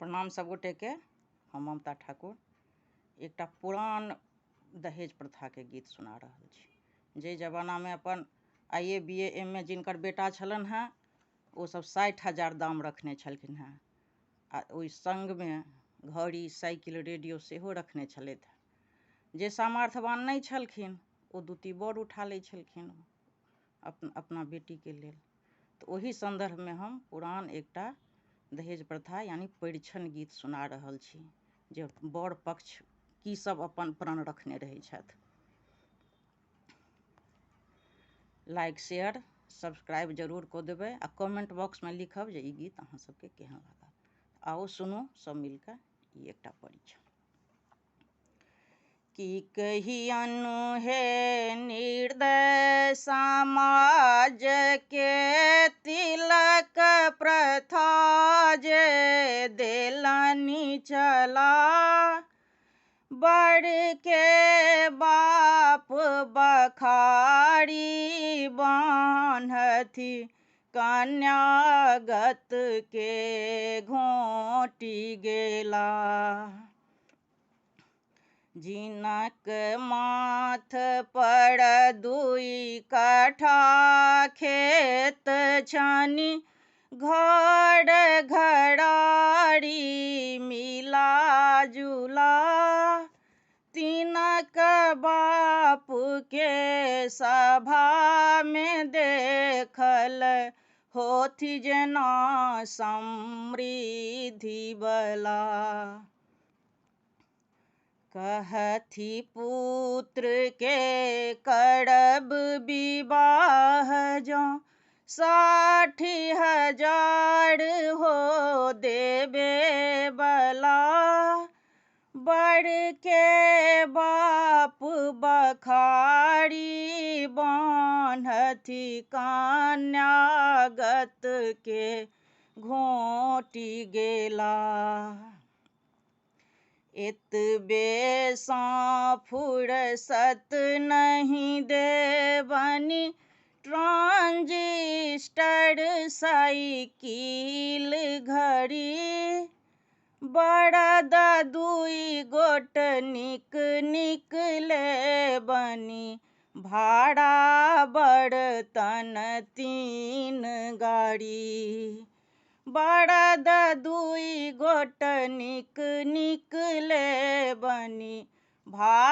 प्रणाम सब गोटेके। हम ममता ठाकुर एकटा पुरान दहेज प्रथाके गीत सुना रहल छी। जाहि जमानामे अपन I A B A M A जिनकर बेटा छलनि हेँ ओसभ 60,000 दाम रखने छलखिन हेँ आ ओहि सङ्गमे घड़ी साइकिल रेडियो सेहो रखने छलथि। जे सामर्थ्यवान नहि छलखिन ओ दूती बर उठा लै छलखिन अपना बेटीके लेल। तऽ ओहि सन्दर्भमे हम पुरान एकटा दहेज प्रथा यानि परिछन गीत सुना रहल छी जे बर पक्ष की सब अपन प्रण रखने रहै छथि। लाइक शेयर सब्सक्राइब जरूर कऽ देबै आ कमेंट बॉक्समे लिखब जे ई गीत अहाँ सबके केहन लागल। आउ सुनू सब मिलके ई एकटा परिछन। की कहियनु हे निर्दय समाज के तिलक प्रथा जे देलनि चला। बड़ के बाप बखारी बान्हथि कन्यागत के घोंटि गेला। जिनक माथ पर 2 कट्ठा खेत छनि घर घरारी मिला जुला। तिनक बाप के सभा में देखल होथि जेना समृद्धि बला। कहथि पुत्र के करब विवाह जँ 60,000 हो देबे बला। बर के बाप बखारी बान्हथि कन्यागत के घोंटि गेला। एतबे सँ फुर्सत नहि देबनि ट्रांजिस्टर साइकिल घड़ी। बड़द 2 गोट नीक नीक लेबनि भाड़ा बर्तन 3 गाड़ी। बड़द 2 गोट नीक नीक लेबनि भाड़ा।